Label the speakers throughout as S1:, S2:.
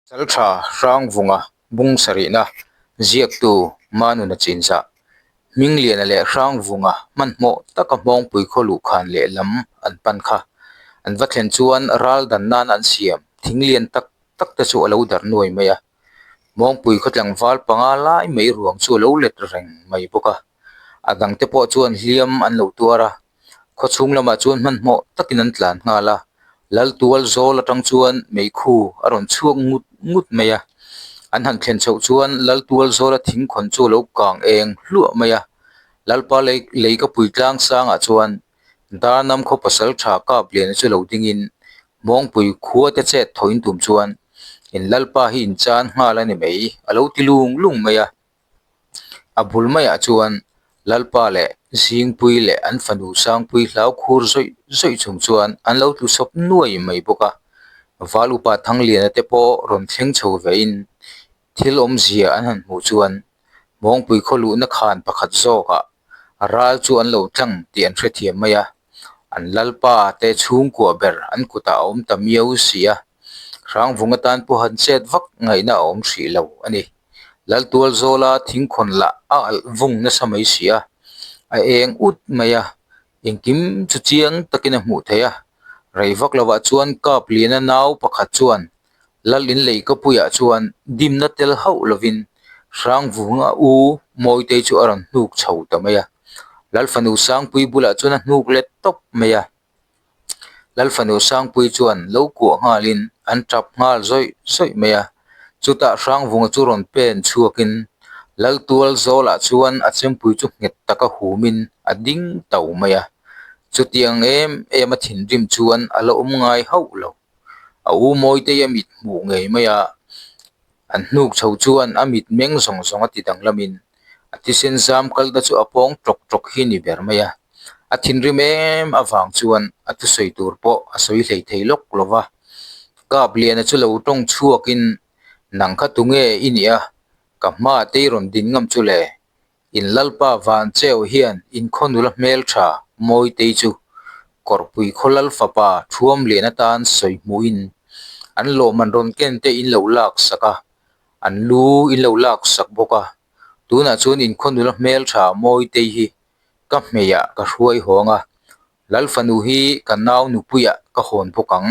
S1: Saltha Hrangvunga bung sarihna ziaktu Manuna Chinzah Hmingliana leh Hrangvunga hmanhmawh taka Hmawngpui khaw luhkhan lehlam an pan kha. An va thlen chuan ral dan nan an siam thing lian tak tak te chu a lo darh nuai mai a. Hmawngpui khaw tlangval panga lai mai ruang chu a lo let reng mai bawk a. A dangte pawh chuan hliam an lo tuar a. Khaw chhung lamah chuan hmanhmawh takin an tlan nghal a, lal tual zawl atang chuan meikhu a rawn chhuak ngut ngut mai a. An han thlen chhoh chuan lal tual zawla thingkhawn chu a lo kang eng hluah mai a. Lalpa lei lei ka pui tlang sangah chuan Darnam khaw pasal tha kap liana chu lo dingin Hmawngpui khua te chet thawhin tum chuan in lalpa hi in chan nghal a ni mai a lo ti lung lung mai a. A bul maiah chuan Lalpa leh Zingpui leh an fanu Sangpui hlau khur zawih zawih chung chuan an lo tlu sawp nuai mai bawk a. Val upa Thangliana te pawh rawn thleng chho vein thil awmzia an han hmuh chuan Hmawngpui khaw luhna khan pakhat zawkah ral chu an lo tlang tih an hrethiam mai a. An Lalpa te chhungkua ber an kutah a awm ta miau si a, Hrangvung atan pawh han chet vak ngaihna a awm hrih lo a ni. Laltual zawla thingkhawn lah a alh vung nasa mai si a, a eng ut mai a, engkim chu chiang takin a hmuh theih a. Rei vak lovah chuan kap liana nau pakhat chuan Lal inlei ka puiah chuan dimna tel hauh lovin Hrangvunga u Mawitei chu a rawn hnuk chho ta mai a. Lal fanu Sangpui bulah chuan a hnuk let tawp mai a. Lalfanu Sangpui chuan lo kuah nghalin an tap nghal zawih zawih mai a, chutah Hrangvunga chu rawn pen chhuakin Laltual zawlah chuan a chempui chu nghet taka humin a ding tau mai a, chutiang em em a thinrim chuan a la awm ngai hauh lo. A u Mawitei a mit hmuh ngei mai a, An hnuk chho chuan a mit meng zawng zawng a ti danglamin a thisen zam kal te chu a pawng tawk tawk hi ni ber mai a. A thinrim em avang chuan a thusawi tur pawh a sawi hlei thei lawk lo va. Kap Liana chu lo tawng chhuakin, Nang kha tunge i nih a? Ka hma te i rawn din ngam chu le? In Lalpa van cheu hian in khaw nula hmel tha Mawitei chu Kawrpui khaw Lal fapa thuam lian atan sawi hmuhin an lawmman rawn ken te in lo lak sak a, an lu in lo lak sak bawk a. Tunah chuan in khaw nula hmel tha Mawitei hi ka hmeiah ka hruai hawng a, Lal fanu hi ka nau nupuiah ka hawn bawk ang.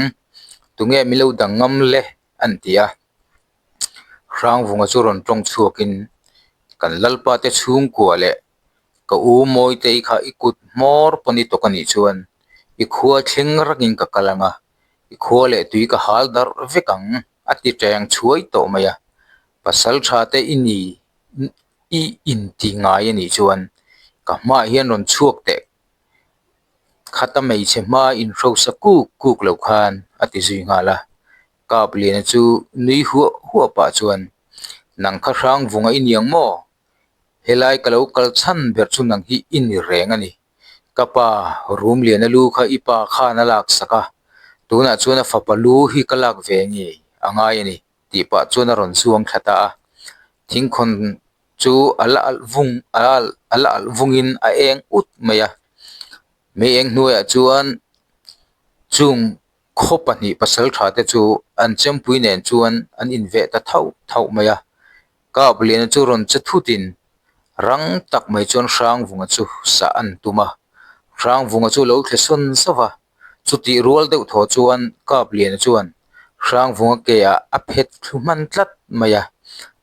S1: Tunge min lo dang ngam le? an ti a. Hrangvunga chu rawn tawng chhuakin kan Lalpa te chhungkua leh ka u Mawitei kha i kut hmawr pawn i tawk a nih chuan i khua thleng rakin ka kal ang a, i khua leh tui ka hal darh vek ang a ti teng chhuai tawh mai a. Pasal tha te i ni i inti ngai a nih chuan ka hmaah hian rawn chhuak teh khata hmeichhe hma inhrosa kuk kuk lo khan a ti zui nghal a. Kap Liana chu nui huah huah pah chuan, Nang kha hrang vunga i niang maw? Helai ka lo kal chhan ber chu nang hi i ni reng a ni. Ka pa, Rum Liana lu kha i pa khan a lak sak a, tunah chuan a fapa lu hi ka lak ve ngei a ngai a ni, tih pah chuan a rawn zuang thla ta a. Thingkhawn chu a la alh vung a la alh vungin a eng ut mai a. Mei eng hnuaiah chuan chung Khaw pahnih pasal tha te chu an chempui nen chuan an inveh ta thauh thauh mai a, Kap Liana chu rawn che thutin rang tak mai chuan Hrangvunga chu sah an tum a, Hrangvunga chu lo thle sawn zauh a, chutih rual deuh thaw chuan Kap Liana chuan Hrangvunga ke ah a phet thlu hman tlat mai a,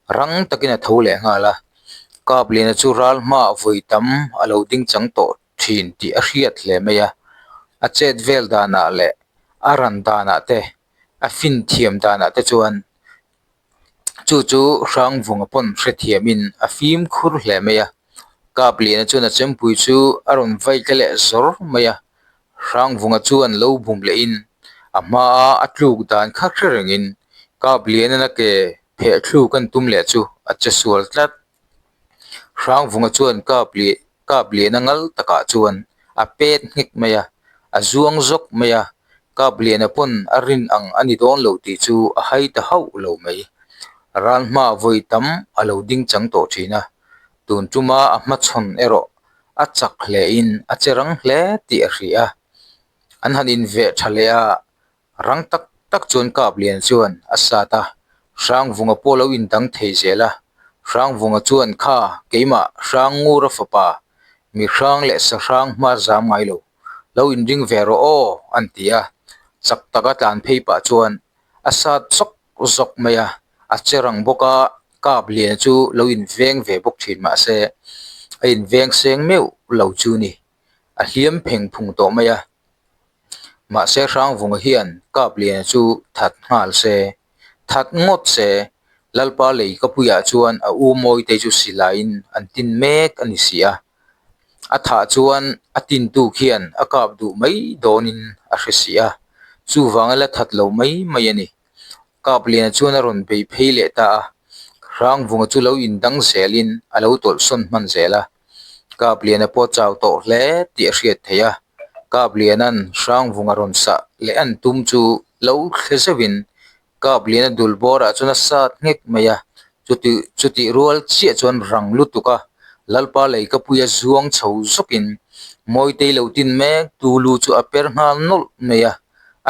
S1: rang takin a tho leh nghal a, Kap Liana chu ral hmaah vawi tam a lo ding chang tawh thin tih a hriat hle mai a, a chet vel danah leh a ran danah te a fin thiam danah te chuan chu chu Hrangvunga pawn hrethiamin a fimkhur hle mai a, Kapliana chuan a chempui chu a rawn vai tle leh zawr mai a, Hrangvunga chuan lo bum lehin a hmaa a tluk dan kha hre rengin Kapliana'n a ke pheh thluk an tum leh chu a che sual tlat. Hrangvunga chuan kap leh kap liana ngal takah chuan a pet nghek mai a, a zuang zawk mai a, kap liana pawn a rin ang a ni dawn lo tih chu a hai ta hauh lo mai. Ral hma vawi tam a lo ding chang tawh thin a, tun tuma a hmachhawn erawh a chak hlein a che rang hle tih a hria a, an han inveh tha leh a, Rang tak tak chuan kap lian chuan a sat a, Hrangvunga pawh lo indang thei zel a, Hrangvunga chuan kha keimah Hrangngura fapa mi hrang leh sa hrang hma zam ngai lo, lo inring ve rawh aw an ti a, chak taka tlan phei pah chuan a sat zawk zawk mai a, a che rang bawk a, kap lian chu lo inveng ve bawk thin mahse a inveng seng meuh lo chu ni, a hliam pheng phung tawh mai a. Mahse Hrangvunga hian Kapliana chu that nghal se, that ngawt se, Lalpa lei ka puiah chuan a u Mawite chu silaiin an tin mek a ni si a. A thah chuan a tintu khian a kap duh mai dawnin a hre si a, chuvanga la that lo mai mai a ni. Kapliana chuan a rawn bei phei leh ta a, Hrangvunga chu lo indang zelin a lo tawlhsawn hman zel a. Kapliana pawh chau tawh hle tih a hriat theih a, Kapliana'n Hrangvunga rawn sah leh an tum chu lo thle zeuhin Kapliana dul bawrah chuan a sat nghek mai a, chuti chutih rual chiah chuan rang lutuk a, Lalpa lei ka puia zuang chho zawkin Mawitei lo tin mek tu lu chu a per nghal nawlh mai a,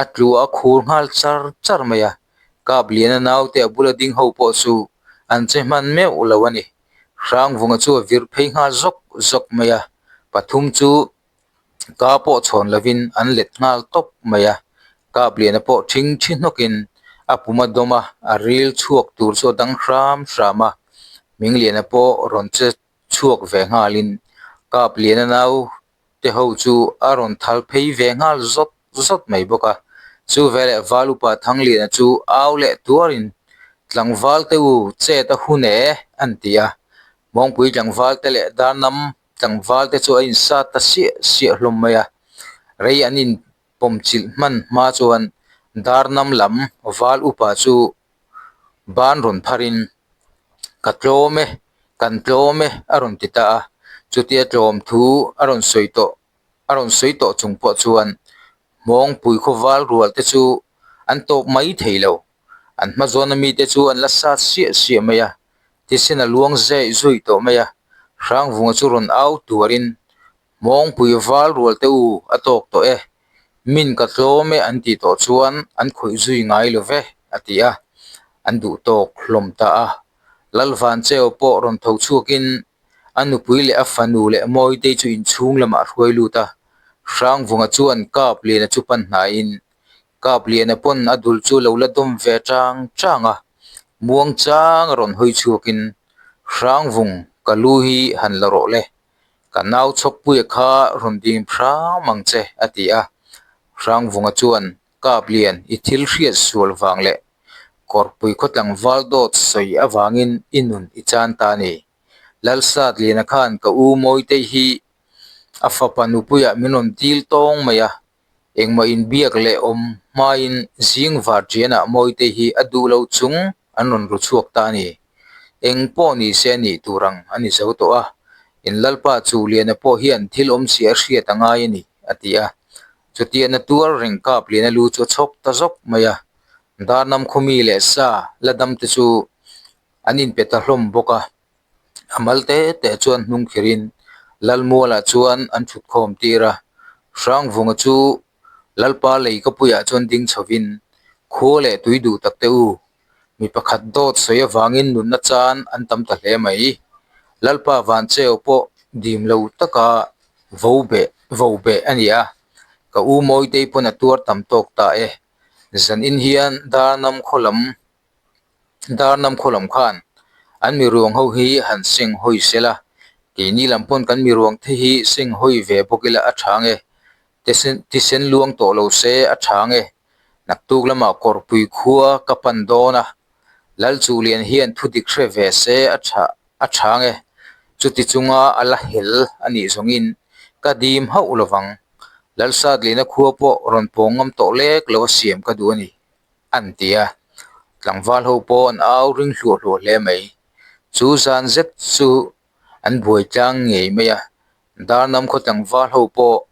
S1: a tlu a khur nghal char char mai a, Kapliana naute a bula ding ho pawh chu an che hman meuh lo a ni. Hrangvunga chu a vir phei nghal zawk zawk mai a, pathum chu ka pawh chhawn lovin an let nghal tawp mai a, Kapliana pawh thing thi hnawkin a pum a dawm a, a ril chhuak tur chu a dang hram hram a, Hmingliana pawh rawn che chhuak ve nghalin Kapliana nau te ho chu a rawn thal phei ve nghal zawt zawt mai bawk a. Chu veleh Val upa Thangliana chu au leh tuarin Tlangval te u chet a hun e an ti a. Mawngpui tlangval te leh Darnam tlangval te chu a insat ta siah siah hlawm mai a. Rei an inpawmchilh hman hma chuan Darnam lam Val upa chu ban rawn pharin Ka tlawm e, kan tlawm e a rawn ti ta a, chutia tlawm thu a rawn sawi tawh a rawn sawi tawh chung pawh chuan Hmawngpui khawval rual te chu an tawp mai thei lo, an hma zawna mite chu an la sat siah siah mai a, thisen a luang zeh zui tawh mai a, Hrangvunga chu rawn au tuarin Hmawngpui val rual te u a tawk tawh e, min ka tlawm e an tih tawh chuan an khawih zui ngai lo ve a ti a, an duh tawk hlawm ta a. Lalvancheu pawh rawn tho chhuakin a nupui leh a fanu leh Mawitei chu inchhung lamah a hruai lut a, Hrangvunga chuan Kapliana chu pan hnaiin Kapliana pawn a dul chu lo la dawm ve chang chang a, muang chang a rawn hawi chhuakin Hrangvung ka lu hi han la rawh le Ka nau chhawkpuia kha rawn ding hram ang che, a ti a. Hrangvunga chuan, Kaplian, i thil hriat sual vang leh Kawrpui khaw tlangval dawt sawi avangin i nun i chan ta a ni. Lalsatliana khan ka u Mawitei hi a fapa nupuiah min rawn dil tawng mai a, Engmah inbiak leh awm hmain zing varṭianah Mawite hi a duh lo chung an rawn ru chhuak ta a ni. Eng pawh ni se nih tur ang a ni zo tawh a, in Lalpa chu Liana pawh hian thil awmzia a hriat a ngai a ni, a ti a. Chutia na tuar reng kap Liana lu chu a chhawk ta zawk mai a, Darnam khawmi leh sa la dam te chu an inpe ta hlawm bawk a. A mal te te chuan hnung khirin Lalmualah chuan an thut khawm tir a, Hrangvunga chu Lalpa lei ka puiah chuan ding chhovin, Khua leh tui duh tak te u, mi pakhat dawt sawi avangin nunna chan an tam ta hle mai. Lalpa Vancheu pawh dim lo taka vo beh vo beh a ni a, ka u Mawitei pawn a tuar tam tawk ta e. Zanin hian Darnam khaw lam Darnam khaw lam khan an mi ruang ho hi han seng hawi se la, keini lam pawn kan mi ruang te hi seng hawi ve bawk ila a tha nge, thisen luang tawh lo se a tha nge, naktuk lamah kawrpui khua ka pan dawn a, Lalchuhlian hian thu dik hre ve se a tha a tha nge, chuti chunga a la hel a nih zawngin ka dim hauh lovang, Lalsatlina khua pawh rawn pawng ngam tawh lek lo a siam ka duh a ni. an ti a, tlangval ho pawh an au ring hluah hluah hle mai. Chu zan zet chu an buai tlang ngei mai a, Darnam khaw tlangval ho pawh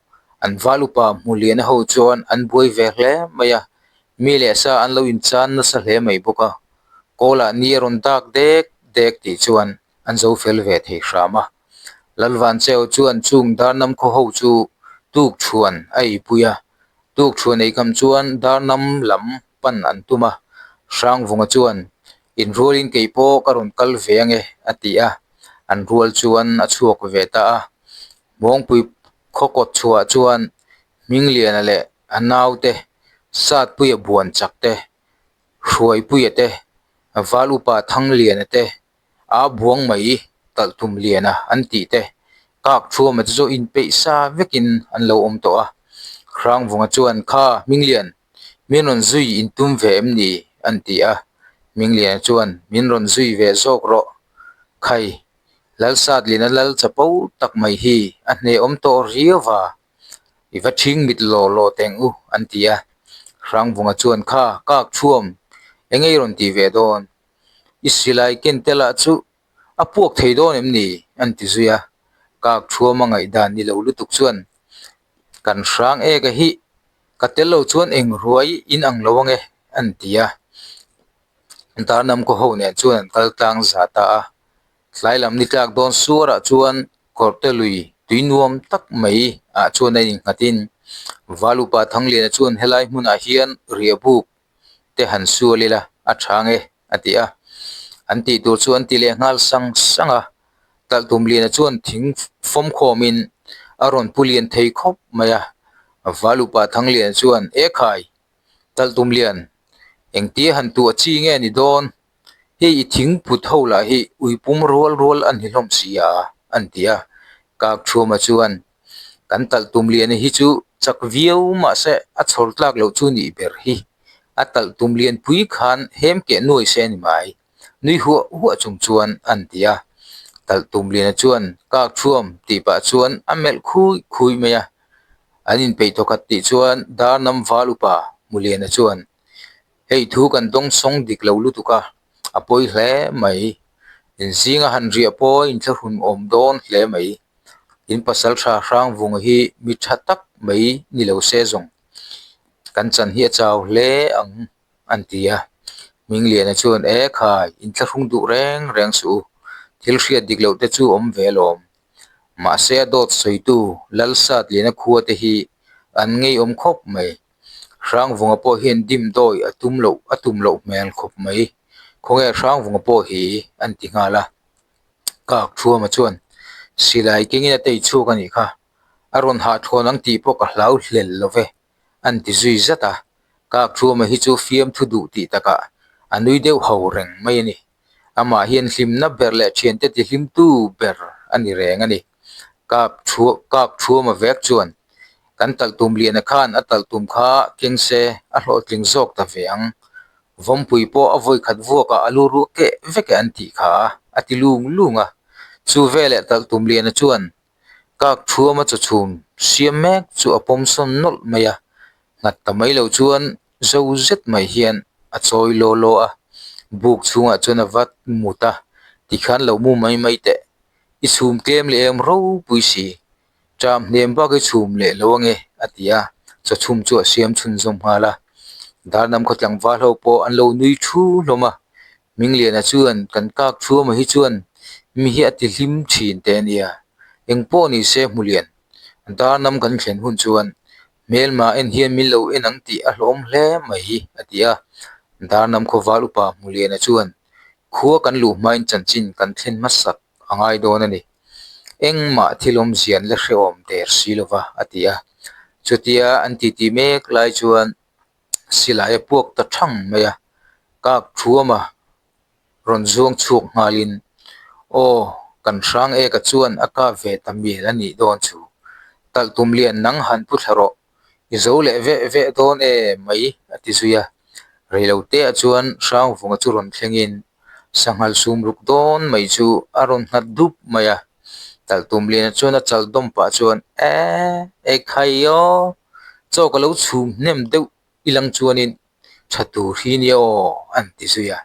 S1: an val upa Hmuliana ho chuan an buai ve hle mai a, mi leh sa an lo inchan nasa hle mai bawk a, kawlah ni a rawn dak dek dek tih chuan an zo fel ve thei hram a. Lalvancheu chuan chung Darnam khaw ho chu tuk chhuan a eipui a, Tuk chhuan ei kam chuan Darnam lam pan an tum a, Hrangvunga chuan, Inrualin kei pawh ka rawn kal ve ange a ti a, an rual chuan a chhuak ve ta a. Hmawngpui khaw kawt chhuah chuan Hmingliana leh a naute Satpuia buan chak te, Hruaipuia te, Val upa Thangliana te, a buang mai talhtum liana an tih te kak thuama te chu inpeih sa vekin an lo awm tawh a. Hrangvunga chuan kha Hminglian min rawn zui intum ve em ni an ti a. Hmingliana chuan min rawn zui ve zawk rawh khai Lalsatlina lal chapo tak mai hi a hnehawm tawh riau va i va ṭhing mit law law teng u an ti a. Hrangvunga chuan kha kak thuam enge i rawn tih ve dawn I silai ken te lah chu a puak thei dawn em ni? an ti zui a. Kak thuama ngaihdan ni lo lutuk chuan kan hrang eka hi ka tel lo chuan eng ruai in ang lo ange an ti a. Darnam khaw ho nen chuan an kal tlang za ta a. Tlai lam ni tlak dawn suarah chuan kawrhte lui tui nuam tak mai ah chuan a innghatin Valupa Thangliana chuan helai hmunah hian riahbuk te han sual ila a tha nge a ti a. An tih tur chu an ti leh nghal sang sang a, Talhtumliana chuan thing fawm khawmin a rawn pu lian thei khawp mai a. Valupa Thangliana chuan, E khai, Talhtumlian, engtia han tuah chi nge ni dawn? Hei i thing put ho lah hi uipum rual rual a ni hlawm si a, an ti a. Kakthuama chuan, Kan talh tum lian hi chu chak viau mahse a chhawr tlak loh chu nih ber hi. A talh tum lian pui khan hem keh nuai se ni mai. Nui huah huah chung chuan an ti a. Talh tum liana chuan kak thuam tih pah chuan a melh khui khui mai a. An inpeih thawkhat tih chuan Darnam Val upa Hmuliana chuan Hei thu kan dawngsawng dik lo lutuk a, a pawi hle mai. Inzinga han riah pawh inthlahrun awm dawn hle mai. In pasal tha Hrangvunga hi mi tha tak mai ni lo se zawng. Kan chan hi a chau hle ang an ti a. Hmingliana chuan e khai inthlahrung duh reng reng suh u, thil hriat dik loh te chu awm ve alawm. Mahse a dawt sawitu Lalsatliana khua te hi an ngeiawm khawp mai. Hrangvunga pawh hian dim dawi a tum loh a tum loh hmel khawp mai. Khawnge Hrangvunga pawh hi an ti nghal a. Kak Thuama chuan silai kengin a tei chhuak a nih kha. A rawn hahthawn ang tih pawh ka hlau hlel lo ve an ti zui zat a. Kak Thuama hi chu fiamthu duh tih takah a nui deuh ho reng mai a ni. Amah hian hlimna ber leh thiante tihlimtu ber a ni reng a ni. Kap thu kak thuama vek chuan kan talhtum liana khan a talhtum kha keng se a hlawhtling zawk ta ve ang. Vawmpui pawh a vawikhat vuakah a lu ruah keh vek e an tih kha a ti lung lung a. Chu veleh talhtum liana chuan kak thuama chawchhum siam mek chu a pawm sawn nawlh mai a. Nghat ta mai lo chuan zo zet mai hian a chawi law law a, buk chhungah chuan a va mut a, tikhan lo mu mai mai teh, i chhum tlem leh em ropui si, ṭam hnem bak i chhum leh lo ange a ti a, chawchhum chu a siam chhunzawm nghal a, Darnam khaw tlangval ho pawh an lo nui thu hlawm a, Mingliana chuan kan kak thuama hi chuan mi hi a ti hlim thin teh a nia, engpawh ni se hmulian, Darnam kan thlen hun chuan Hmelma en hian min lo en ang tih a hlawm hle mai hi, a ti a. Darnam khawval upa Hmuliana chuan, Khua kan luh hmain chanchin kan thlen hmasak a ngai dawn a ni. Engmah thil awmzia an la hrehawm der si lo va, a ti a. Chutia an titi mek lai chuan silai a puak ta thang mai a, kak thuama rawn zuang chhuak nghalin, Aw, kan hrang eka chuan a kap ve ta mial a nih dawn chu. Talhtum lian nang han pu thla rawh, i zo leh veh veh dawn e mai a ti zui a. Reiloteah chuan Hrangvunga chu rawn thlengin sanghal sum ruk dawn mai chu a rawn nghat dup mai a. Talhtum liana chuan a chal dawm pah chuan, E, ekhai aw, chaw ka lo chhum hnem deuh i lang chuanin tha tur hi nia aw an ti zui a.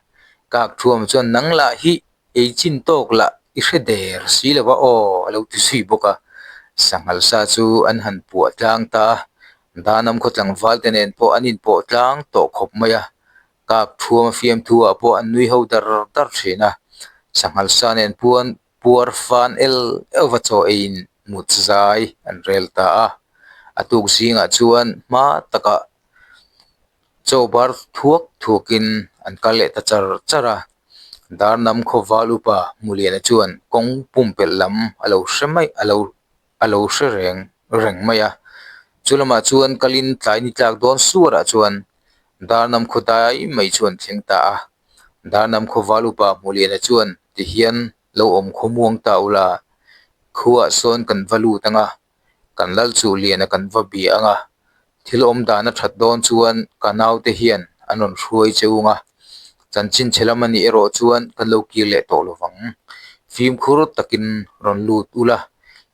S1: Kak thuam chuan nang lah hi ei chin tawk lah i hre der si lo va aw a lo ti zui bawk a. Sanghal sa chu an han puah tlang ta a, Danam khaw tlangval te nen pawh an inpawh tlang tawh khawp mai a. Kak thuam a fiamthu ah pawh an nui ho dar dar thin a. Sanghal sa nen puan puar fan el euh va chaw eiin mut zai an rel ta a. A tuk zingah chuan hma takah Chaw bar thuak thuakin an kal leh ta char char a. Darnam khaw val upa Hmuliana chuan kawng pumpelh lam a lo hre mai a lo a lo hre reng reng mai a. Chu lamah chuan kalin tlai ni tlak dawn suarah chuan Darnam khaw dai mai chu an thleng ta a. Darnam khaw val upa Hmuliana chuan tihian lo awm khawmuang ta ula, khuaah sawn kan va lut ang a, kan lal chu liana kan va bia ang a, thil awm dan a that dawn chuan ka naute hian an rawn hruai che ung a, chanchin chhe lam a nih erawh chuan kan lo kir leh tawh lo vang. Fimkhur takin rawn lut ula,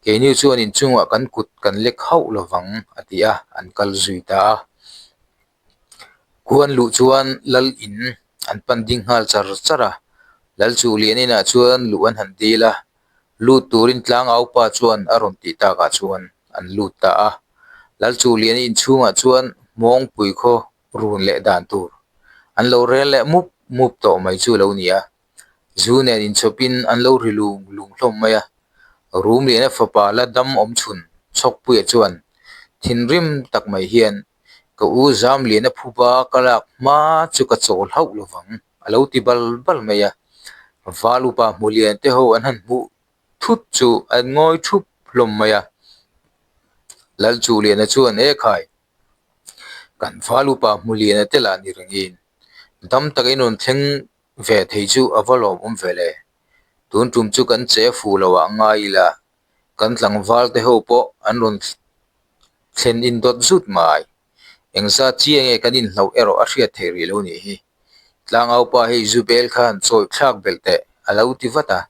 S1: keini chuan inchungah kan kut kan lek hauh lo vang a ti a, an kal zui ta a. Khuan luh chuan lal in an pan ding nghal char char a, lal chu lian inah chuan luh an han dil a, Lut turin tlangaupa chuan a rawn tih takah chuan an lut ta a. Lalchuhliana inchhungah chuan Hmawngpui khaw run leh dan tur an lo rel leh mup mup tawh mai chu lo ni a. Zu nen inchawpin an lo ri lung lung hlawm mai a. Rumliana fapa la dam awm chhun Chhawkpuia chuan thinrim tak mai hian ka u Zamliana phuba ka lak hma chu ka chawl hauh lovang. A lo ti bal bal mai a, val upa hmu lian te ho an han hmuh thut chu an ngawi thup hlawm mai a. Lalchuhliana chuan e khai, kan val upa hmu liana te lah ni rengin dam takin rawn thleng ve thei chu a va lawmawm ve le. Tun tum chu kan che fuh lo ah ngai ila, kan tlangval te ho pawh an rawn thlen indawt zut mai. Engzat chiah nge kan inhlauh erawh a hriat theih rih lo nih hi. Tlangaupa hei Zubel khan chawi thlak belh teh a lo ti vat a,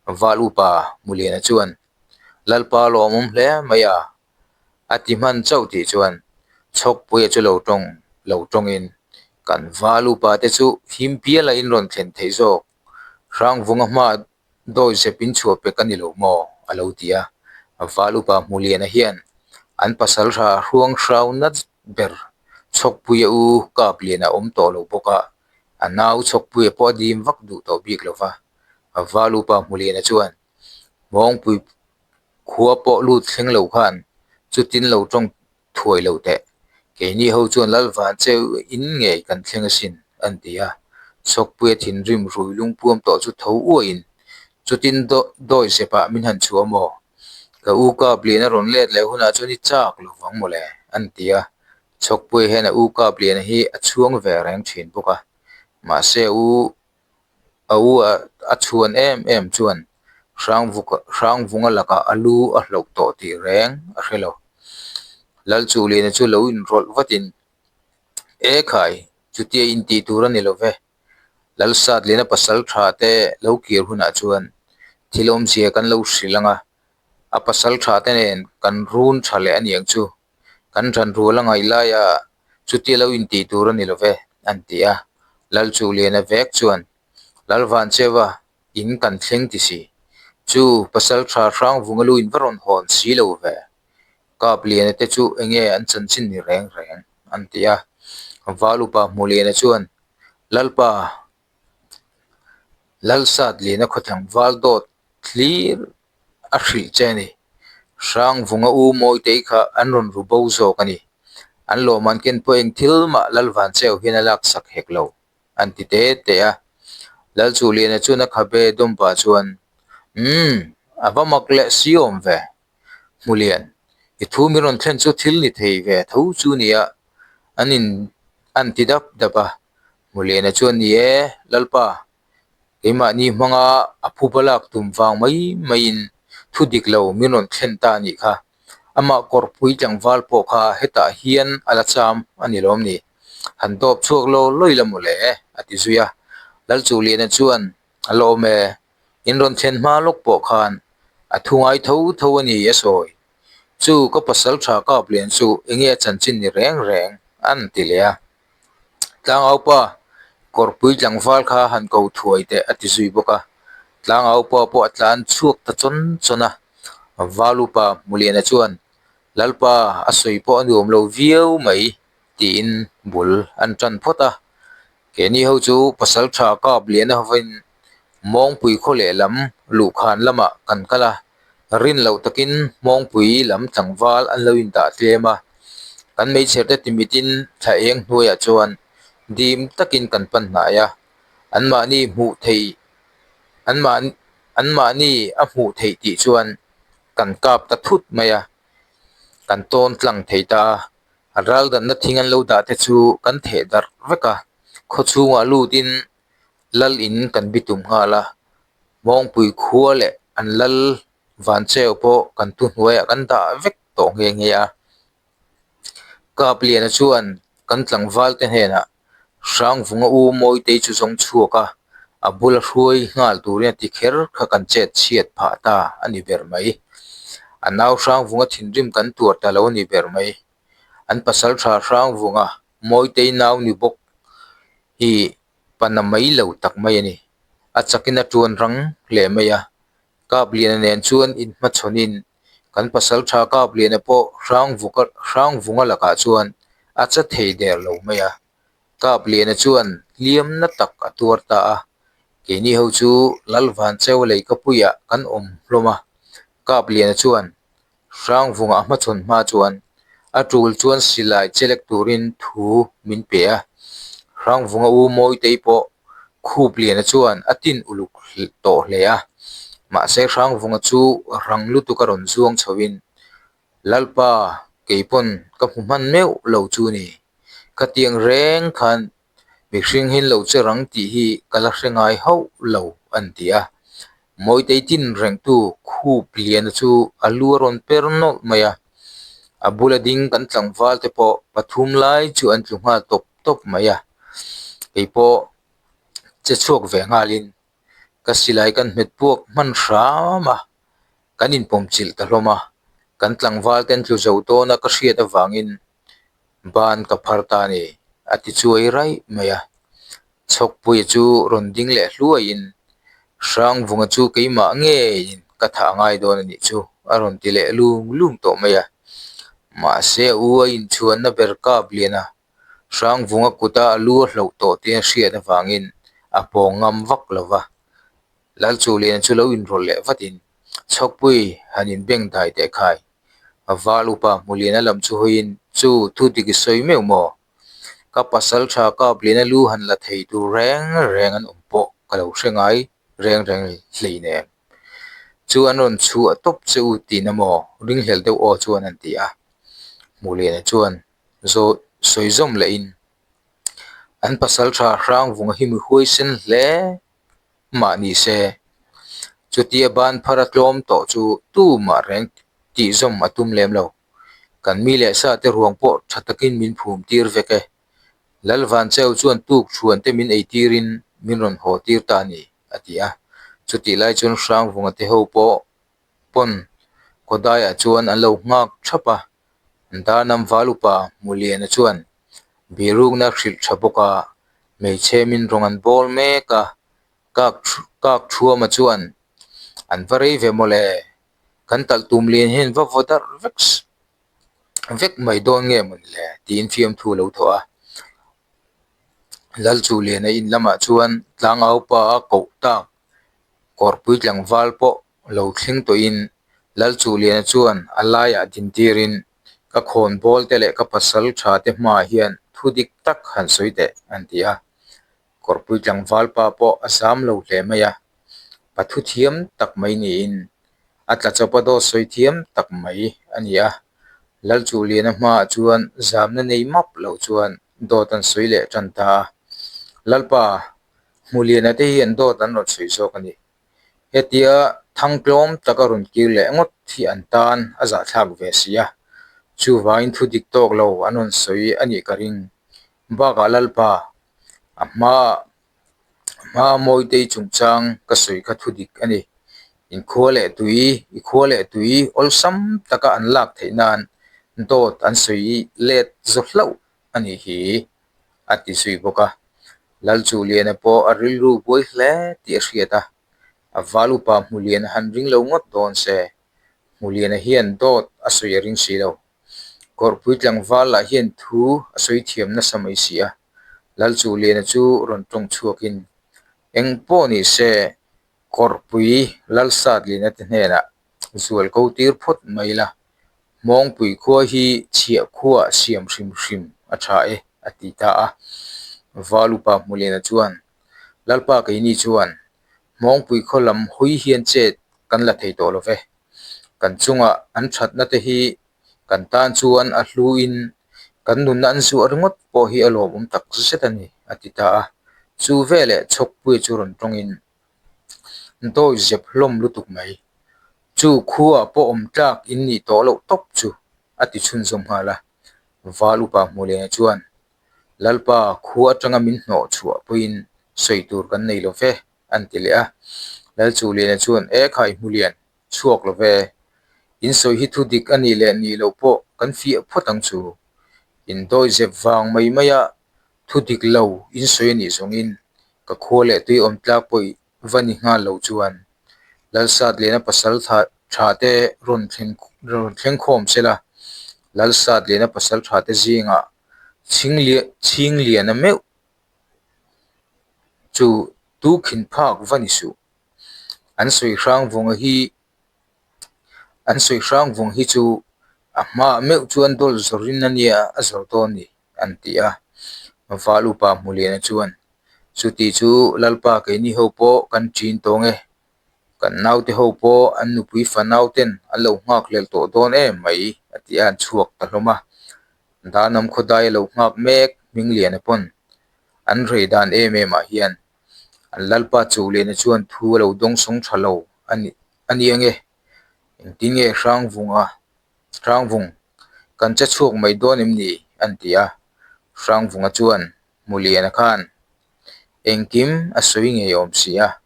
S1: Val upa Muliana chuan Lalpa lawmawm hle mai a, a ti hman chauh tih chuan Chhawkpuia chu lo tawng lo tawngin kan Val upa te chu him piala in rawn thlen theih zawk Hrangvunga hma Dawi zep in chhuah pek a ni lo maw? a lo ti a. Val upa Hmuliana hian an pasal hra hruang hrau nat ber Chhawkpuia u Kapliana awm tawh lo bawk a, a nau Chhawkpuia pawh a dim vak duh tawh bik lo va. Val upa Hmuliana chuan Hmawngpui khua pawh lut thleng lo khan chutin lo tawng thuai lo teh. Keini ho chuan lal van cheu in ngei kan thleng asin, an ti a. Chhawkpuia thinrim rui lungpuam tawh chu tho uaiin, Chutin dawi zepah min han chhuah maw? Ka u Kaplian a rawn let leh hunah chuan i chak lo vang mawle, an ti a. Chhawkpuia hian a u Kapliana hi a chhuang ve reng thin bawk a. Mahse a u A u a chhuan em em chuan Hrangvunga lakah a lu a hloh tawh tih reng a hre lo. Lalchuhliana chu lo inrawlh vatin, E khai, chutia intih tur a ni lo ve. Lalsatliana pasal tha te lo kir hunah chuan thil awmzia kan lo hrilh ang a, a pasal tha te nen kan run tha leh a niang chu. Kan ran rual a ngaih laia chutia lo intih tur a ni lo ve, an ti a. Lalchuhliana vek chuan, Lalvancheva, in kan thleng ti si. Chu pasal tha Hrangvunga lu in va rawn hawn si lo ve. Kapliana te chu enge an chanchin ni reng reng, an ti a. Val upa Hmuliana chuan, Lalpa, Lalsatliana khawthlang val dawt thlir a hrilh che a ni. Hrangvunga u Mawitei kha an rawn ru bo zawk a ni. An lawmman ken pawh eng thil mah Lalvancheu hian a laksak hek lo, an ti te te a. Lalchuhliana chuan a khabe dawm pah chuan, Umm, a va mak leh si awm ve. Hmulian, i thu min rawn thlen chu thil ni thei ve tho chu nia, an in an ti dap dap a. Hmuliana chuan, Ni e, Lalpa, Keimahni hmanga a phuba lak tum vang mai maiin thu dik lo min rawn thlen ta a nih kha. Amah kawrpui tlangval pawh kha hetah hian a la cham a ni lawm ni? Han dawp chhuak lo lawi la mawle a ti zui a. Lalchuhliana chuan a la awm e, in rawn thlen hma lawk pawh khan a thu ngai tho tho a ni a sawi. Chu ka pasal tha kap lian chu enge a chanchin ni reng reng an ti leh a. Tlangaupa, kawrpui tlangval kha han ko thuai teh a ti zui bawk a. Tlangaupa pawh a tlan chhuak ta chawn chawn a. Valupa Hmuliana chuan, Lalpa, a sawi pawh a nuam lo viau mai tiin bul an tan phawt a. Keini ho chu pasal tha kap lian hovin Mawngpui khaw lehlam luhkhan lamah kan kal a, rin loh takin Mawngpui lam tlangval an lo indah tlem a, kan meichher te timitin thla eng hnuaiah chuan dim takin kan pan hnai a, anmahni hmuh theih. An anmahni a hmuh theih tih chuan kan kap ta thut mai a, kan tawn tlang thei ta a. A raldanna thing an lo dah te chu kan theh darh vek a, khaw chhungah lutin lal in kan bitum nghal a, Mawngpui khua leh an lal Vancheu pawh kan thuhnuaiah kan dah vek tawh nghe nghe a. Kapliana chuan kan tlangval te hnenah Hrangvunga u Mawitei chu zawng chhuak a, a bula hruai nghal turin a ti kher kha kan chet chhiat phah ta a ni ber mai. A nau Hrangvunga thinrim kan tuar ta lo a ni ber mai. An pasal tha Hrangvunga Mawitei nau ni bawk hi pana mai lo tak mai a ni. A chakin a tuan rang hle mai a, Kapliana nen chuan inhmachhawnin kan pasal tha Kapliana pawh Hrangvunga lakah chuan a che thei der lo mai a. Kapliana chuan hliamna tak a tuar ta a, keini ho chu Lalvancheu Leikapuiah kan awm hlawm a. Kapliana chuan Hrangvunga a hmachhawn hma chuan a tul chuan silai chelek turin thu min pe a. Hrangvunga u Mawitei pawh Khupliana chuan a tin uluk tawh hle a. Mahse Hrangvunga chu rang lutuk a rawn zuang chhoin, Lalpa, keipawn ka hmu hman meuh lo chu ni. Khatiang reng khan Mihring hi lo che rang tih hi ka la hre ngai hauh lo an ti a. Mawitei tin rengtu khup liana chu a lu a rawn per nawlh mai a. A bula ding kan tlangval te pawh pathum lai chu an tlu nghal tawp tawp mai a. Kei pawh che chhuak ve nghalin ka silai kan hmet puak hman hram a, kan inpawm chilh ta hlawm a. Kan tlangval te an tlu zo dawn a ka hriat avangin Ban ka phar ta a ni, a ti chuai raih mai a. Chhawkpuia chu rawn ding leh hluaiin, Hrangvunga chu keimah ngeiin ka thah ngai dawn a nih chu, a rawn ti leh lung lung tawh mai a. Mahse a u a inchhuanna ber kap lian a, Hrangvunga kuta a lu a hloh tawh tih a hriat avangin a pawng ngam vak lo va. Lalchuliana chu lo inrawlh leh vatin, Chhawkpui han inbeng dai teh khai, A val upa Hmuliana lam chu hawiin, Chu, thu dik i sawi meuh maw? Ka pasal tha kap liana lu han la thei tur reng reng an awm pawh ka lo hre ngai reng reng hlei nen. Chu an rawn chhuah tawp che u tihna maw? Ringhlel deuh aw chuan an ti a. Hmuliana chuan zaw sawi zawm lehin, An pasal tha Hrangvunga hi mi huaisen hle mah ni se, chutia ban phar a tlawm tawh chu tumah reng tih zawm a tum lem lo. Kan mi leh sa te ruang pawh tha takin min phum tir vek e. Lalvancheu chuan tuk thuan te min ei tirin min rawn haw tir ta a ni, a ti a. Chutih lai chuan Hrangvunga te ho pawh pawn Kawdaiah chuan an lo nghak thap a, Darnam val upa Hmuliana chuan birukna hrilh tha bawk a, hmeichhe min rawn an bawl mek a, kak kak thuama chuan an va rei ve mawle, kan talh tum lian hian va vaw darh vek vek mai dawn nge mawni le tiin fiamthu a lo thawh a. Lalchuliana in lamah chuan tlangaupa a koh tak kawrpui tlangval pawh lo thleng tawhin Lalchuliana chuan a laiah dintirin ka khawn bawl te leh ka pasal tha te hmaah hian thu dik tak han sawi teh an ti a. Kawrpui tlangval pa pawh a zam lo hle mai a, pathu thiam tak mai niin a tla chawpa dawt sawi thiam tak mai a ni a. Lalchuliana hmaah chuan zamna nei map lo chuan dawt an sawi leh tan ta a. Lalpa, Hmuliana te hian dawt an rawn sawi zawk a ni. Hetia thangtlawm taka rawn kir leh ngawt hi an tan a zahthlak ve si a, chuvangin thu dik tawk lo an rawn sawi a nih ka ring. Bakah Lalpa, a hmaa hmaa Mawitei chungchang ka sawi kha thu dik a ni. Inkhua leh tui, i khua leh tui awlsam taka an lak theih nan dawt an sawi let zaw hlauh a nih hi, a ti zui bawk a. Lalchuliana pawh a rilru buai hle tih a hriat a, a val upa Hmuliana han ring lo ngawt dawn se, Hmuliana hian dawt a sawi a ring si lo. Kawrhpui tlangval lah hian thu a sawi thiam nasa mai si a, Lalchuliana chu rawn tawng chhuakin, Eng pawh ni se, Kawrhpui Lalsatlina te hnenah zual ko tir phawt mai la, Hmawngpui khua hi chhiah khuaah siam hrim hrim a tha e, a ti ta a. Val upa Hmuliana chuan, Lalpa keini chuan. Hmawngpui khaw lam hawi hian chet kan la thei tawh lo ve. Kan chunga an thatna te hi kan tan chuan a hluin kan nunna an zuah ringawt pawh hi a lawmawm tak zet a ni, a ti ta a. Chu veleh Chhawkpuia chu rawn tawngin dawi zep hlawm lutuk mai. Chu khuaah pawh awm tlak in nih tawh loh tawp chu, a ti chhunzawm nghal a. Val upa Hmuliana chuan, Lalpa, khua atanga min hnawh chhuah pawhin sawi tur kan nei lo ve, an ti leh a. Lalchuliana chuan, E khai Hmulian, chhuak lo ve. In sawi hi thu dik a nih leh nih loh pawh kan fiah phawt ang chu. In dawi zep vang mai maia thu dik lo in sawi a nih zawngin ka khua leh tui awm tlak pawh va ni nghal lo chuan Lalsatliana pasal tha te rawn thleng rawn thleng khawm se la, Lalsatliana pasal tha te zingah Chhingliana meuh chu tu khin phak va ni suh. An sawi hrang vawng hi an sawi hrang vawng hi chu a hmaah meuh chuan dawl zawrin a nia a zawr dawn ni an ti a. Val upa Hmuliana chuan chuti chu Lalpa keini ho pawh kan ṭin tawng e, kan naute ho pawh an nupui fanau ten an lo nghak hlel tawh dawn em mai a ti a an chhuak ta hlawm a. Danam khawdai a lo nghak mek Hmingliana pawn an rei dan em em ah hian An lalpa Chuhliana chuan thu a lo dawngsawng tha lo a ni a ni ange. Engtin nge Hrangvunga Hrangvung kan che chhuak mai dawn em ni? an ti a. Hrangvunga chuan Hmuliana khan engkim a sawi ngei awm si a.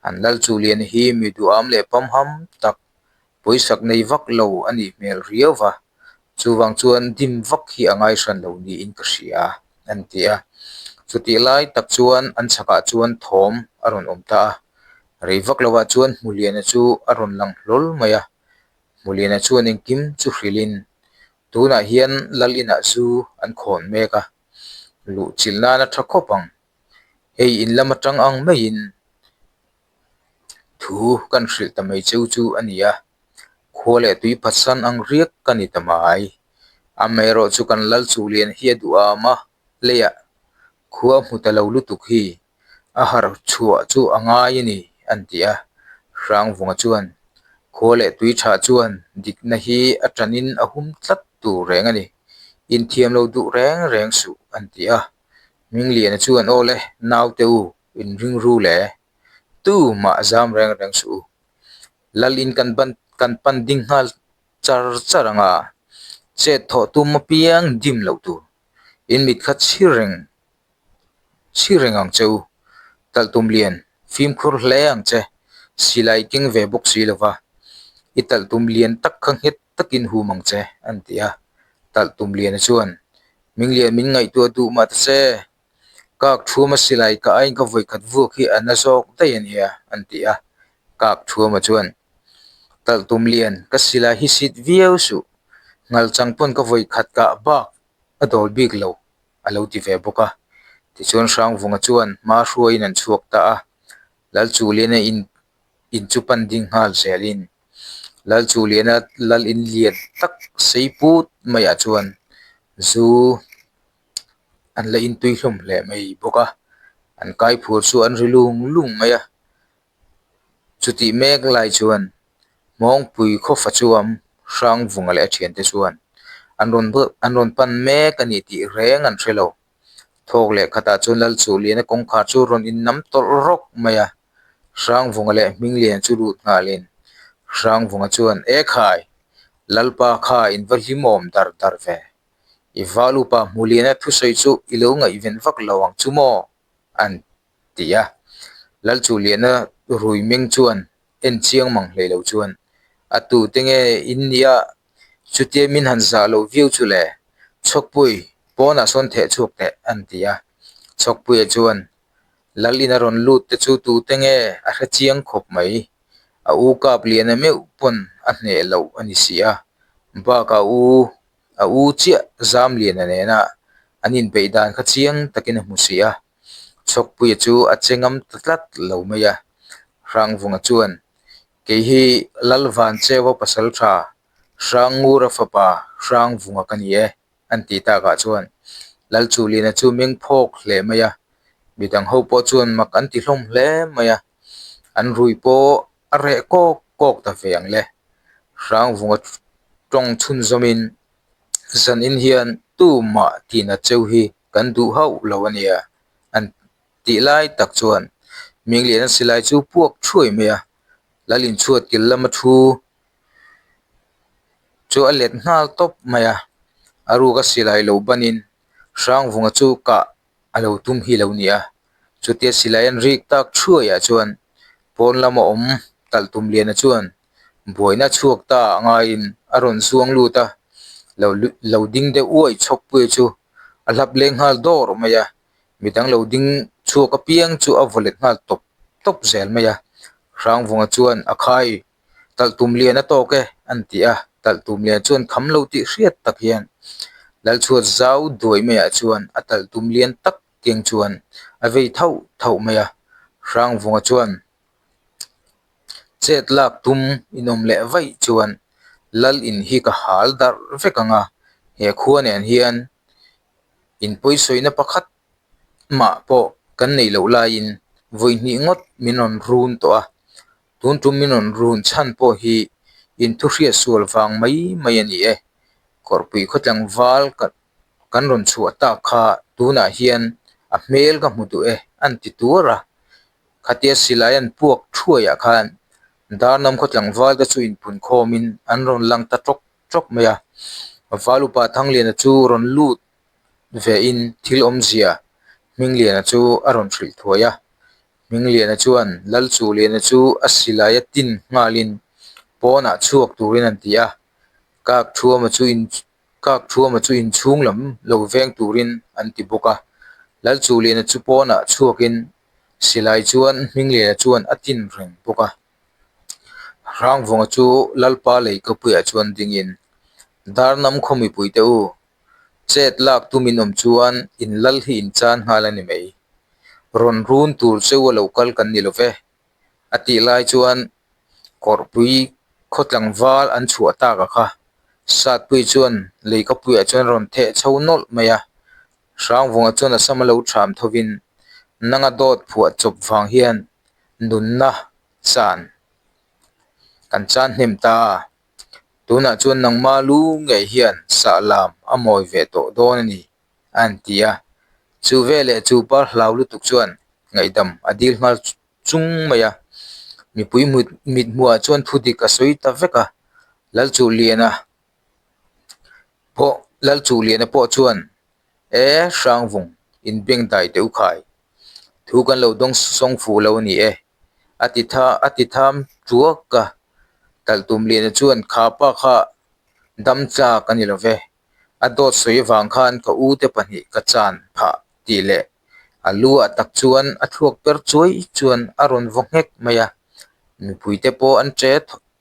S1: An lal Chuhliana hi mi duham leh pamham tak Pawisak nei vak lo a nih hmel riau va, chuvang chuan dim vak hi a ngai hran lo niin ka hria, an ti a. Chutih lai tak chuan an chhakah chuan thawm a rawn awm ta a, rei vak lovah chuan Hmuliana chu a rawn lang hlawl mai a. Hmuliana chuan engkim chu hrilhin, Tunah hian Lal inah zu an khawn mek a, luhchilh nan a tha khawp ang. Hei in lam atang ang maiin Thu kan hrilh ta mai cheu chu a ni a, khua leh tui phatsan ang riak ka ni ta mai. Amaherawh chu kan lal chu lian hi a duh am a, leiah khua a hmu ta lo lutuk hi a harh chhuah chu a ngai a ni, an ti a. Hrangvunga chuan, Khua leh tui tha chuan dikna hi a tanin a hum tlat tur reng a ni, inthiam lo duh reng reng suh, an ti a. Mingliana chuan, Aw le, naute u, Inring ru le, tu mah zam reng reng suh u. Lal in kan ban kan pan ding nghal char char ang a, chet thawh tum apiang dim loh tur. In mit kha chhir reng chhir reng ang che u. Talh tum lian fimkhur hle ang che, silai keng ve bawk si lo va. I talh tum lian tak kha nghet takin hum ang che, an ti a. Talh tum liana chuan, Minglian min ngaihtuah duh mah ta che, Kak Thuama silai ka aiin ka vawikhat vuak hi a na zawk daih a nia, an ti a. Kak Thuama chuan, Talh tum lian, ka silai hi sit viau suh. Ngal chang pawn ka vawikhat kah bak a dawl bik lo, a lo ti ve bawk a. Tichuan Hrangvunga chuan hma hruaiin an chhuak ta a. Lalchuliana in in chu pan ding nghal zelin Lalchuliana lal in lian tak sei put maiah chuan zu An la intui hlawm hle mai bawk a, an kai phur chu an ri lung lung mai a. Chutih mek lai chuan Hmawngpui khawfa chuam Hrangvunga leh a thiante chuan an rawn an rawn pan mek a ni tih reng an hre lo. Thawk leh khatah chuan Lalchuhliana kawngkhar chu rawn innam tawlh rawk mai a, Hrangvunga leh Hminglian chu lut nghalin Hrangvunga chuan, Ekhai! Lalpa kha in va hlimawm dar dar ve. I val upa Hmuliana thusawi chu i lo ngaihven vak lo ang chu maw? an ti a. Lalchuliana rui meng chuan en chiang mang hlei lo chuan, A tute nge in nia chutia min han zah loh viau chu le? Chhawkpui, pawnah sawn theh chhuak teh, an ti a. Chhawkpuia chuan, Lal ina rawn lut te chu tute nge a hre chiang khawp mai. A u kap liana meuh pawn a hneh loh a ni si a, bakah u A u chiah Zamliana nena an inbeih dan kha chiang takin a hmu si a, Chhawkpuia chu a che ngam ta tlat lo mai a. Hrangvunga chuan, Kei hi Lalvancheua pasal tha, Hrangngura fapa Hrangvunga ka ni e, an tih takah chuan Lalchuliana chu meng phawk hle mai a, midang ho pawh chuan mak an ti hlawm hle mai a. An rui pawh a reh kawk kawk ta ve ang le. Hrangvunga tawng chhunzawmin zanin hian tumah tina cheu hi kan duh hauh lo a nia an tih lai tak chuan Hmingliana silai chu puak thuai mai a, Lalin chhuat kil lama thu chu a let nghal tawp mai a, a ruka silai lo banin Hrangvunga chu kah a lo tum hi lo ni a, chutia silai an rik tak thuaiah chuan pawn lama awm talh tum liana chuan buaina chhuak ta a ngaiin a rawn zuang lut a, lo lo ding deuh uai chhawk pui chu a hlap leng nghal dawr mai a, midang lo ding chhuak apiang chu a vaw let nghal tawp tawp zel mai a, Hrangvunga chuan a khai Talh tum lian a tawk e, an ti a. Talh tum lian chuan kham lo tih hriat tak hian Lalchhuat zau duai maiah chuan a talh tum lian tak keng chuan a vei thauh thauh mai a. Hrangvunga chuan chet lak tum inawm leh vaih chuan Lal in hi ka hal darh vek ang a, he khua nen hian inpawisawina pakhat mah pawh kan neih loh laiin vawi hnih ngawt min rawn run tawh a. Tun tum min rawn run chhan pawh hi inthuhriat sual vang mai mai a ni e. Kawrpui khawtlangval kan rawn chhuah tak kha tunah hian a hmel ka hmu duh e an ti tuar a. Khatia silai an puak thuaiah khan Darnam khawtlangval te chu inpun khawmin an rawn lang ta tawk tawk mai a. Val upa Thangliana chu rawn lut vein thil awmzia Hmingliana chu a rawn hrilh thuai a. Hmingliana chuan Lalchuliana chu a silai a tin nghalin pawnah chhuak turin an ti a, kak thuama chu in kak thuama chu inchhung lam lo veng turin an ti bawk a. Lalchuliana chu pawnah chhuakin silai chuan Hmingliana chuan a tin reng bawk a. Hrangvunga chu Lalpa Leikapuiah chuan dingin, Darnam khaw mipuite u, Chet lak tum in awm chuan in lal hi in chan nghal a ni mai. Rawn run tur cheu a lo kal kan ni lo ve. A tih lai chuan kawrhpui khaw tlangval an chhuah tak a kha. Satpui chuan leikapuiah chuan rawn theh chho nawlh mai a. Hrangvunga chuan a sam a lo ṭham thovin nanga dawt phuah chawp vang hian nunna chan kan chan hnem ta. Tunah chuan nangma lu ngei hian sah lam a mawi ve tawh dawn a ni, a han ti a. Chu veleh chu par hlau lutuk chuan ngaihdam a dil nghal chung mai a. Mipui mithmuhah chuan thu dik a sawi ta vek a, Lalchuhliana pawh Lalchuhliana pawh chuan E Hrangvung inbengdai teh u khai, thu kan lo dawng sawng fuh lo a ni e. A ti tha a ti tham tuak a, Talhtumliana chuan kha pa kha dam tlak a ni lo ve, a dawt sawi avang khan ka u te pahnih ka chan phah tih leh a lu ah tak chuan a thluak per chuai chuan a rawn vaw nghek mai a, mipui te pawh an che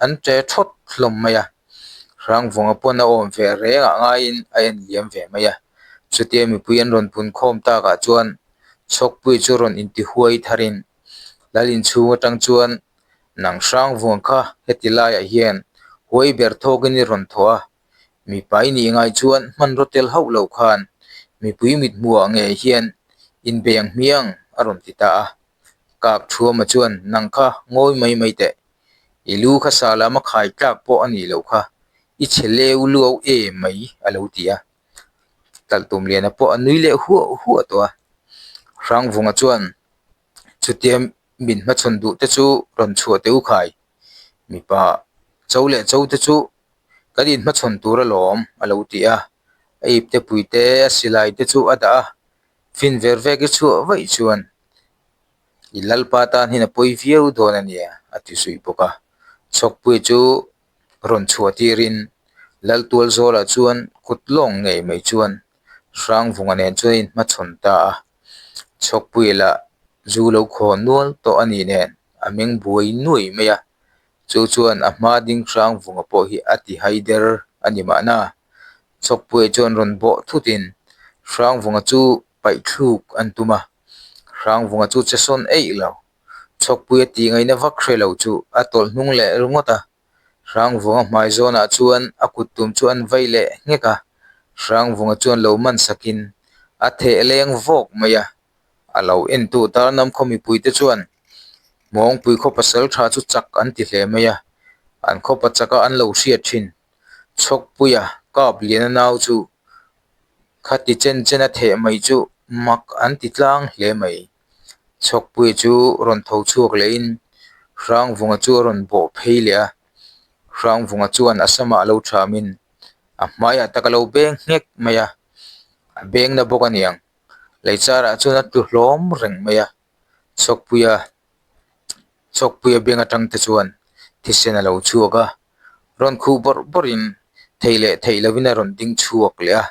S1: an che thawt hlawm mai a, Hrangvunga pawn a awm ve reng ah ngaiin a en liam ve mai a, chutia mipui an rawn pun khawm takah chuan Chhawkpui chu rawn intihuai tharin Lal inchhung atang chuan nang hrang vuang kha heti laiah hian huai ber thawkin i rawn thaw a, mipa i nih ngai chuan hmanraw tel hauh lo khan mipui mithmuhah ngei hian inbei ang hmiang a rawn ti ta a. Kak Thuama chuan nang kha ngawi mai mai teh, i lu kha sa lama khai tlak pawh a nih loh kha, i chhe leu luau em mai a lo ti a. Talhtumliana pawh a nui leh huah huah tawh a, Hrangvunga chuan Chutia min hmachhawn duh te chu rawn chhuah teh u khai. Mipa cho leh cho te chu kan inhmachhawn tur alawm a lo ti a. A ipte pui te a silai te chu a dah a, fin ver vek i chhuah vaih chuan i lalpa tan hian a pawi viau dawn a nia a ti suih bawk a. Chhawkpui chu rawn chhuah tirin Laltualzawlah chuan kut lawng ngei mai chuan Hrangvunga nen chuan a inhmachhawn ta a. Chhawkpui lah zu lo khaw nual tawh a nih nen a meng buai nuai mai a, chu chuan a hma ding Hrangvunga pawh hi a ti hai der a ni mahna. Chhawkpuia chuan rawn bawh thutin Hrangvunga chu paih thluk an tum a, Hrangvunga chu che sawn eih lo. Chhawkpuia tih ngaihna vak hre lo chu a tawlh hnung leh ringawt a. Hrangvunga hmai zawnah chuan a kut tum chu an vai leh nghek a, Hrangvunga chuan lo man sakin a theh leng vawk mai a, a lo entu Tarnam khaw mipuite chuan. Hmawngpui khaw pasal tha chu chak an ti hle mai a, an khaw pa chaka an lo hriat thin. Chhawkpuia kap liana nau chu khati chen chen a theh mai chu mak an ti tlang hle mai. Chhawkpuia chu rawn tho chhuak lehin Hrangvunga chu a rawn bawh phei leh a, Hrangvunga chuan a samah lo thamin a hmaiah tak a lo beng nghek mai a, a beng na bawk a niang. Leichar ah chuan a tlu hlawm reng mai a, Chhawkpuia Chhawkpuia beng atang te chuan thisen a lo chhuak a, rawn khuh bawrh bawrh in thei leh theih lovin a rawn ding chhuak leh a,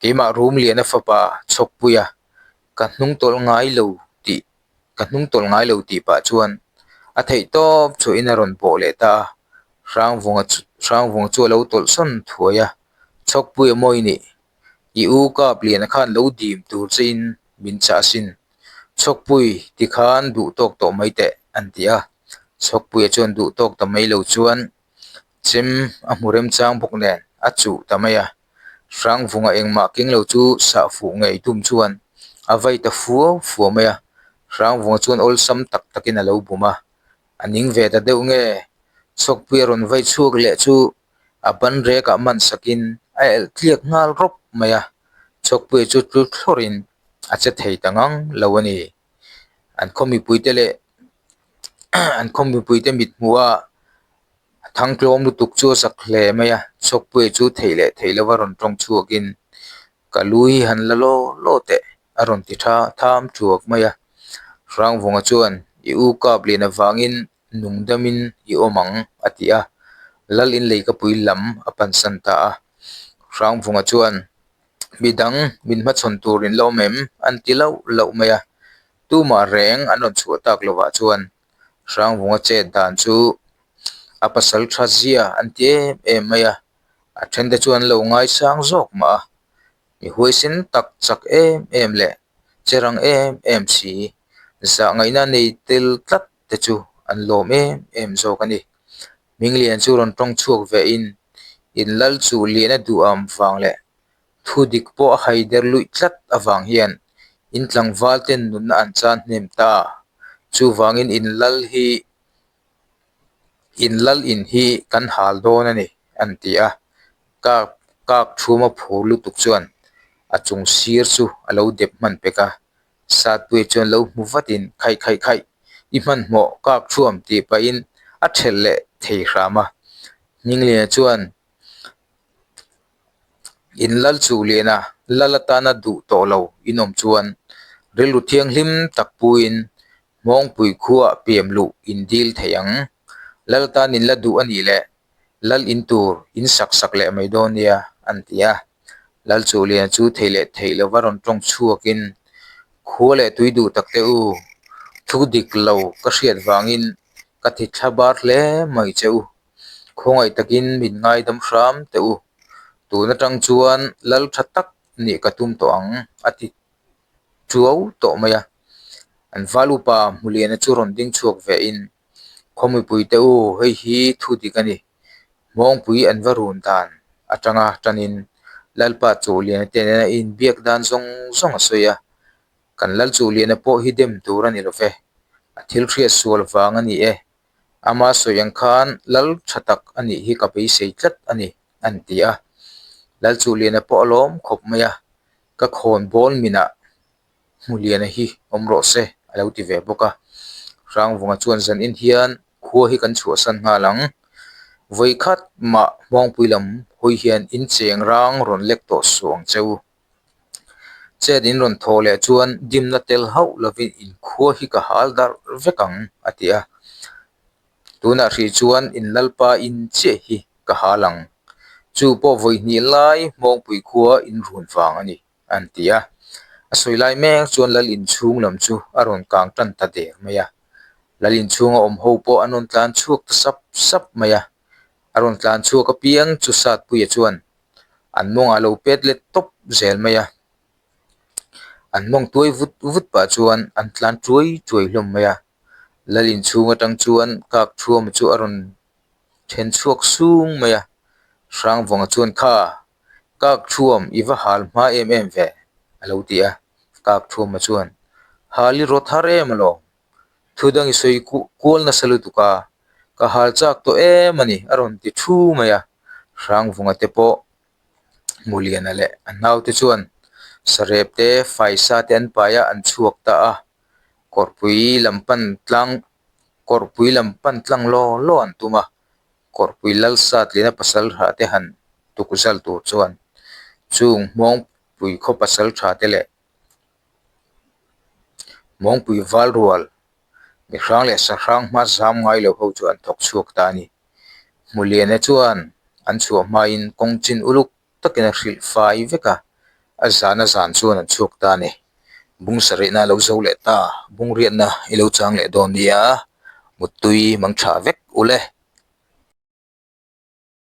S1: keimah Rumliana fapa Chhawkpuia ka hnung tawlh ngai lo tih ka hnung tawlh ngai lo tih pah chuan a theih tawp chhuahin a rawn bawh leh ta a, Hrangvunga chu Hrangvunga chu a lo tawlh sawn thuai a, Chhawkpuia mawi nih I u kap liana khan lo dim tur che in min chah asin. Chhawkpui ti khan duh tawk tawh mai teh an ti a. Chhawkpuia chuan duh tawk ta mai lo chuan chem a hmu remchang bawk nen a chuh ta mai a. Hrangvunga engmah keng lo chu sah fuh ngei tum chuan a vai ta fuau fuau mai a. Hrangvunga chuan awlsam tak takin a lo bum a. A ning ve ta deuh nge Chhawkpuia rawn vai chhuak leh chu A ban rekah man sakin a elh tliak nghal rawp mai a, Chhawkpuia chu tlu thlawrin a che thei ta ngang lo a ni. An khaw mipuite leh an khaw mipuite mit hmuh a a thang tlawm lutuk chu a zak hle mai a, Chhawkpuia chu theih leh theih lova rawn tawng chhuakin ka lu hi han la law law teh a rawn ti tha tham thuak mai a. Hrangvunga chuan i u kap lian avangin nung damin i awm ang a ti a, Lal in leikapui lam a pansan ta a. Hrangvunga chuan midang min hmachhawn tur in la awm em? an ti lauh lauh mai a, tumah reng an rawn chhuah tak lovah chuan Hrangvunga chet dan chu a pasal tha zia an ti em em mai a, a thente chuan an lo ngaisang zawk mah a. Mi huaisin tak chak em em leh che rang em em si, zah ngaihna nei tel tlat te chu an lawm em em zawk a ni. Minglian chu rawn tawng chhuak ve in, in lal chu lian a duh am vang leh thu dik pawh a hai der luih tlat avang hian in tlangval ten nunna an chan hnem ta. Chuvangin in lal hi In lal in hi kan hal dawn a ni an ti a, kak kak thuma phur lutuk chuan a chung sir chu a lo dep hman pek a, Satpuia chuan lo hmu vatin khaih khaih khaih i hmanhmawh kak thuam tih pahin a thelh leh thei hram a, Hmingliana chuan In lal chuh liana lal atana duh tawh lo in awm chuan rilru thianghlim tak puiin Hmawngpui khuaah piam luh in dil thei ang. Lal tan in la duh a nih leh lal in tur in sak sak leh mai dawn nia an ti a. Lal chuh liana chu thei leh theih lova rawn tawng chhuakin khua leh tui duh tak te u, thu dik lo ka hriat vangin ka ti thla bar hle mai che u. Khawngaih takin min ngaidam hram teh u, tun atang chuan lal tha tak nih ka tum tawh ang a ti tuau tawh mai a. An val upa Hmuliana chu rawn ding chhuak ve in, Khaw mipui te u, hei hi thu dik a ni. Hmawngpui an va run dan atanga tanin Lalpa Chuhliana te nena inbiak dan zawng zawng a sawi a, kan Lal Chuhliana pawh hi dem tur a ni lo ve, a thil hriat sual vang a ni e. Ama sawi ang khan lal tha tak a nih hi ka beisei tlat a ni, an ti a. Lal Chuhliana pawh a lawm khawp mai a, ka khawn bawl minah Hmuliana hi awm rawh se a lo ti ve bawk a. Hrangvunga chuan zanin hian khua hi kan chhuahsan nghal ang. Vawi khat mah Hmawngpui lam hawi hian in cheng rang rawn lek tawh suh ang che u. Chet in rawn thaw leh chuan dimna tel hauh lovin in khua hi ka hal darh vek ang a ti a. Tunah hrih chuan in lalpa in chiah hi ka hal ang. Chu pawh vawi hnih lai Hmawngpui khua in run vang a ni an ti a. A sawi lai mek chuan lal inchhung lam chu a rawn kang tan ta der mai a. Lal inchhunga awm ho pawh an rawn tlan chhuak ta sap sap mai a. A rawn tlan chhuak apiang chu Satpuia chuan an mawngah lo pet let tawp zel mai a, an mawng tuai vut vut pah chuan an tlan chuai chuai hlawm mai a, lal inchhung atang chuan kak thuama chu a rawn then chhuak sung mai a, Hrangvawnga chuan kha kak thuam i va hal hma em em ve a lo ti a, kak thuama chuan hal i rawt har em alawm. Thu dang i sawi kual nasa lutuk a, ka hal chak tawh em a ni a rawn ti thu mai a. Hrangvunga te pawh Hmuliana leh a naute chuan sarep te faisa te an pai a, an chhuak ta a. Kawrpui lam pan tlang kawrpui lam pan tlang law law an tum a. Kawrpui lalsat lehna pasal tha te han tuk zal tur chuan chung hmawngpui khaw pasal tha te leh hmawngpui val rual mihrang leh sahrang hma zam ngai lo ho chu an thawk chhuak ta a ni. Hmuliana chuan an chhuah hmain kawng chin uluk takin a hrilh fai vek a, a zan a zan chuan an chhuak ta a ni. Bung sarihna a lo zo leh ta, bung riatna i lo chang leh dawn nia, muttui mang tha vek ule.